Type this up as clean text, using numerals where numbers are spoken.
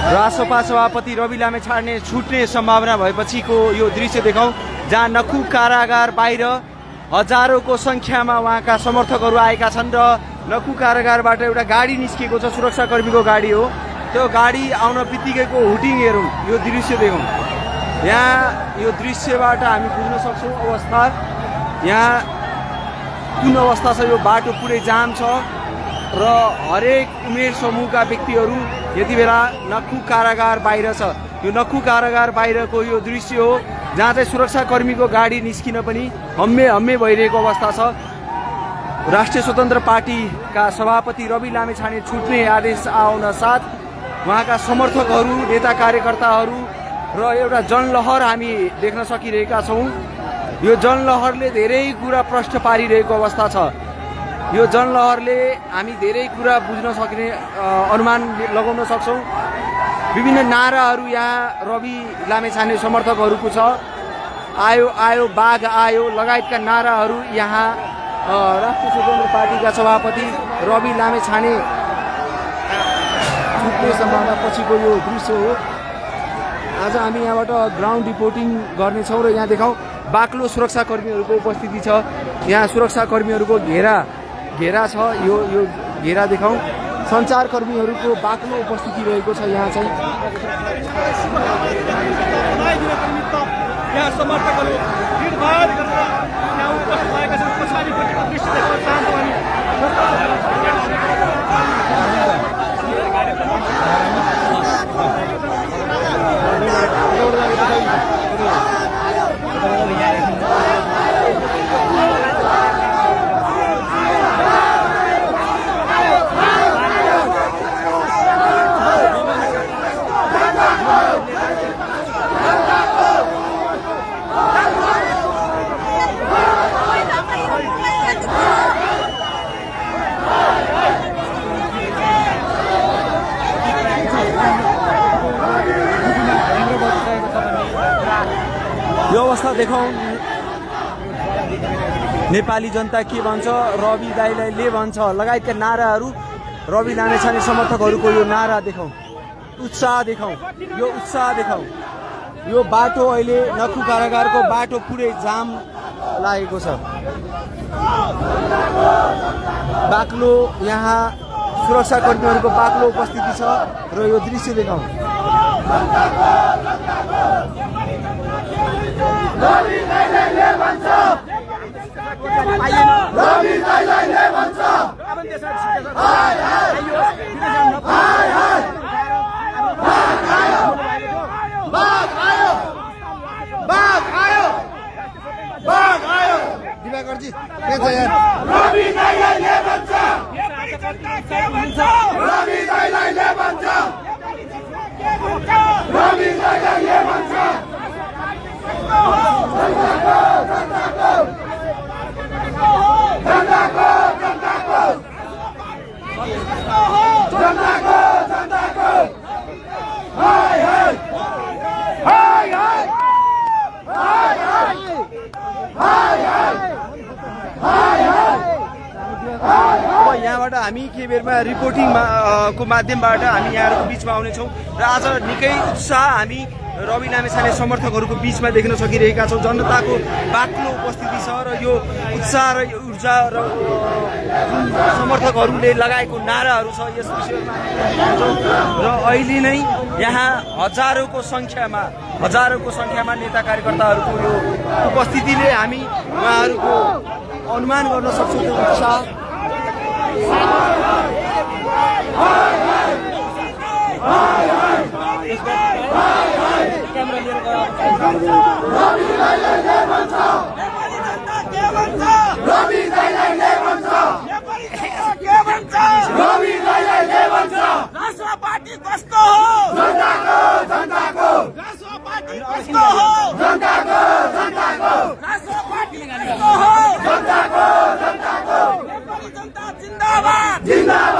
रासपा सभापति रवि लामेछाने छुट्ने सम्भावना भएपछिको यो दृश्य देखाउँ, जहाँ नखु कारागार बाहिर हजारौंको संख्यामा उहाँका समर्थकहरू आएका छन् र नखु कारागारबाट एउटा गाडी निस्किएको छ, सुरक्षाकर्मीको गाडी हो। त्यो गाडी आउन बित्तिकैको हुटिङ हेरौँ, यो दृश्य देखौँ। यहाँ यो दृश्यबाट हामी बुझ्न सक्छौँ अवस्था, यहाँ कुन अवस्था छ। यो बाटो पुरै जाम छ र हरेक उमेर समूहका व्यक्तिहरू यति बेला नखु कारागार बाहिर छ। यो नखु कारागार बाहिरको यो दृश्य हो, जहाँ चाहिँ सुरक्षाकर्मीको गाडी निस्किन पनि हम्मे हम्मे भइरहेको अवस्था छ। राष्ट्रिय स्वतन्त्र पार्टीका सभापति रवि लामेछाने छुट्ने आदेश आउन साथ उहाँका समर्थकहरू, नेता कार्यकर्ताहरू र एउटा जनलहर हामी देख्न सकिरहेका छौँ। यो जनलहरले धेरै कुरा प्रश्न पारिरहेको अवस्था छ। यो जनलहरले हामी धेरै कुरा बुझ्न सकिने अनुमान लगाउन सक्छौँ। विभिन्न नाराहरू यहाँ रवि लामेछाने समर्थकहरूको छ। आयो आयो बाघ आयो लगायतका नाराहरू यहाँ राष्ट्रिय स्वतन्त्र पार्टीका सभापति रवि लामेछाने छुट्ने सम्भावना पछिको यो दृश्य हो। आज हामी यहाँबाट ग्राउन्ड रिपोर्टिङ गर्नेछौँ र यहाँ देखाउँ बाक्लो सुरक्षाकर्मीहरूको उपस्थिति छ। यहाँ सुरक्षाकर्मीहरूको घेरा छ। यो घेरा देखाउँ। सञ्चारकर्मीहरूको बाक्लो उपस्थिति रहेको छ। यहाँ चाहिँ यहाँ समर्थकहरू भिडभाड गरेर यहाँ उपस्थित भएका छन्। पछाडिपट्टिको दृश्य देखाउन चाहन्छौँ हामी। यो अवस्था देखाउँ। नेपाली जनता के भन्छ, रवि दाइलाई ले भन्छ लगायतका नाराहरू, रवि लामेछाने समर्थकहरूको यो नारा देखाउँ, उत्साह देखाउँ। यो उत्साह देखाउँ। यो बाटो अहिले नखु कारागारको बाटो पुरै जाम लागेको छ। बाक्लो यहाँ सुरक्षाकर्मीहरूको बाक्लो उपस्थिति छ र यो दृश्य देखाउँ। रवि दाइलाई ले भन्छ, रवि दाइलाई ले भन्छ। हाय हाय हाय हाय बाघ आयो, बाघ आयो, बाघ आयो, बाघ आयो। दिवाकरजी के छ यार? रवि दाइलाई ले भन्छ, रवि दाइलाई ले भन्छ, रवि दाइलाई ले भन्छ। यहाँबाट हामी के बेरमा रिपोर्टिङ को माध्यमबाट हामी यहाँहरूको बिचमा आउनेछौँ र आज निकै उत्साह हामी रवि लामेछाने समर्थकहरूको बिचमा देख्न सकिरहेका छौँ। जनताको बाक्लो उपस्थिति छ र यो उत्साह र ऊर्जा र समर्थकहरूले लगाएको नाराहरू छ यस विषयमा र अहिले नै यहाँ हजारौंको संख्यामा नेता कार्यकर्ताहरूको यो उपस्थितिले हामी उहाँहरूको अनुमान गर्न सक्छौँ। त्यो उत्साह पार्टी कस्तो हो? जनताको जनताको पार्टी कस्तो हो? जनताको जनताको पार्टी कस्तो हो? जनताको जनताको नेपाली जनता जिन्दाबाद जिन्दाबाद।